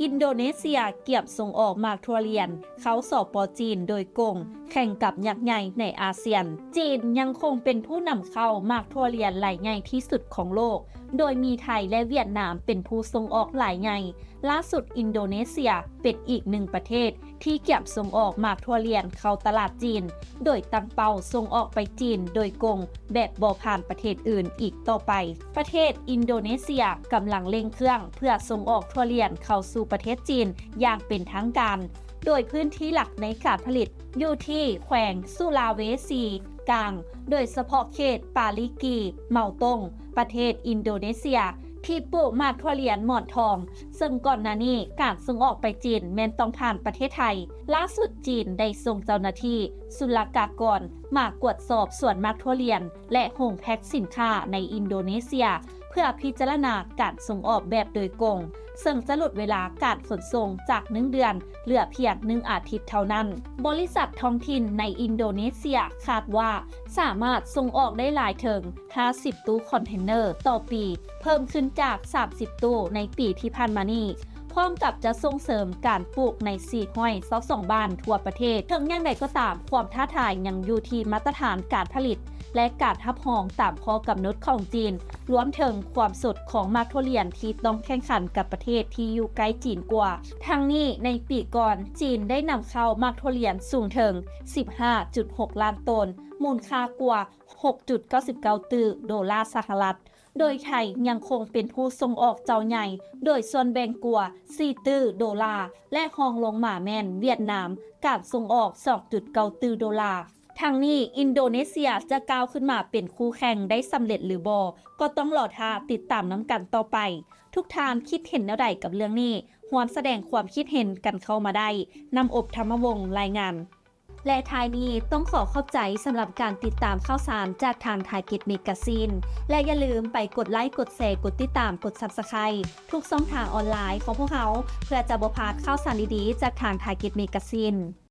ອິນໂດເນເຊຍກຽມສົ່ງອອກໝາກຖົ່ວລຽນເຂົ້າ ສປ ຈີນ ໂດຍກົງ ແຂ່ງກັບຍັກໃຫຍ່ໃນອາຊຽນ. ຈີນຍັງຄົງເປັນຜູ້ນຳເຂົ້າໝາກຖົ່ວລຽນລາຍໃຫຍ່ທີ່ສຸດຂອງໂລກ, ໂດຍມີໄທ ແລະ ຫວຽດນາມເປັນຜູ້ສົ່ງອອກລາຍໃຫຍ່. ລ່າສຸດ, ອິນໂດເນເຊຍເປັນອີກໜຶ່ງປະເທດທີ່ກຽມສົ່ງອອກໝາກຖົ່ວລຽນເຂົ້າຕະຫຼາດຈີນ, ໂດຍຕັ້ງເປົ້າສົ່ງອອກໄປຈີນໂດຍກົງ ແບບບໍ່ຜ່ານປະເທດອື່ນອີກຕໍ່ໄປ. ປະເທດອິນໂດເນເຊຍກຳລັງເລັ່ງເຄື່ອງເພື່ອສົ່ງອອກຖົ່ວລຽນເຂົ້າສູ່ປະເທດຈີນຢ່າງເປັນທາງການ, ໂດຍພື້ນທີ່ຫຼັກໃນການຜະລິດຢູ່ທີ່ແຂວງສຸລາເວຊີກາງ, ໂດຍສະເພາະເຂດປາລີກີ, ເມົາຕົງ, ປະເທດອິນໂດເນເຊຍ ທີ່ປູກໝາກຖົ່ວລຽນໝອນທອງ, ເຊິ່ງກ່ອນໜ້ານີ້ການສົ່ງອອກໄປຈີນແມ່ນຕ້ອງຜ່ານປະເທດໄທ. ລ່າສຸດ, ຈີນໄດ້ສົ່ງເຈົ້າໜ້າທີ່ສຸລະກາກອນມາກວດສອບສວນໝາກຖົ່ວລຽນ ແລະ ໂຮງແພັກສິນຄ້າໃນອິນໂດເນເຊຍ ເພື່ອພິຈາລະນາການສົ່ງອອກແບບໂດຍກົງ, ເຊິ່ງຈະຫຼຸດເວລາການຂົນສົ່ງຈາກໜຶ່ງເດືອນ ເຫຼືອພຽງໜຶ່ງອາທິດເທົ່ານັ້ນ. ບໍລິສັດທ້ອງຖິ່ນໃນອິນໂດເນເຊຍຄາດວ່າສາມາດສົ່ງອອກໄດ້ຫຼາຍເຖິງຫ້າສິບຕູ້ຄອນເທນເນີຕໍ່ປີ, ເພີ່ມຂຶ້ນຈາກສາມສິບຕູ້ໃນປີທີ່ຜ່ານມານີ້, ພ້ອມກັບຈະສົ່ງເສີມການປູກໃນສີ່ຮ້ອຍຊາວສອງບ້ານທົ່ວປະເທດ. ເຖິງຢ່າງໃດກໍຕາມ, ຄວາມທ້າທາຍຍັງຢູ່ທີ່ມາດຕະຖານການຜະລິດ ແລະ ການຮັບຮອງຕາມຂໍ້ກຳນົດຂອງຈີນ, ລວມເຖິງຄວາມສົດຂອງໝາກຖົ່ວລຽນທີ່ຕ້ອງແຂ່ງຂັນກັບປະເທດທີ່ຢູ່ໃກ້ຈີນກວ່າ. ທັງນີ້, ໃນປີກ່ອນ, ຈີນໄດ້ນຳເຂົ້າໝາກຖົ່ວລຽນສູງເຖິງສິບຫ້າຈຸດຫົກລ້ານໂຕນ, ມູນຄ່າກວ່າຫົກຈຸດເກົ້າສິບເກົ້າຕື້ໂດລາສະຫະລັດ, ໂດຍໄທຍັງຄົງເປັນຜູ້ສົ່ງອອກເຈົ້າໃຫຍ່ ໂດຍສ່ວນແບ່ງກວ່າສີ່ຕື້ໂດລາ ແລະ ຮອງລົງມາແມ່ນຫວຽດນາມ, ການສົ່ງອອກສອງຈຸດເກົ້າຕື້ໂດລາ. ທັງນີ້, ອິນໂດເນເຊຍຈະກ້າວຂຶ້ນມາເປັນຄູ່ແຂ່ງໄດ້ສຳເລັດຫຼືບໍ່, ກໍຕ້ອງລໍຖ້າຕິດຕາມນຳກັນຕໍ່ໄປ. ທຸກທ່ານຄິດເຫັນແນວໃດກັບເລື່ອງນີ້? ຮ່ວມສະແດງຄວາມຄິດເຫັນກັນເຂົ້າມາໄດ້. ນ້ຳອົບ ທຳມະວົງ ລາຍງານ. ແລະ ທ້າຍນີ້ຕ້ອງຂໍຂອບໃຈສຳລັບການຕິດຕາມຂ່າວສານຈາກທາງ Target Magazine ແລະ ຢ່າລືມໄປກົດໄລ, ກົດແຊ, ກົດຕິດຕາມ, ກົດ Subscribe ທຸກຊ່ອງທາງອອນລາຍຂອງພວກເຮົາ ເພື່ອຈະບໍ່ພາດຂ່າວສານດີໆຈາກທາງ Target Magazine.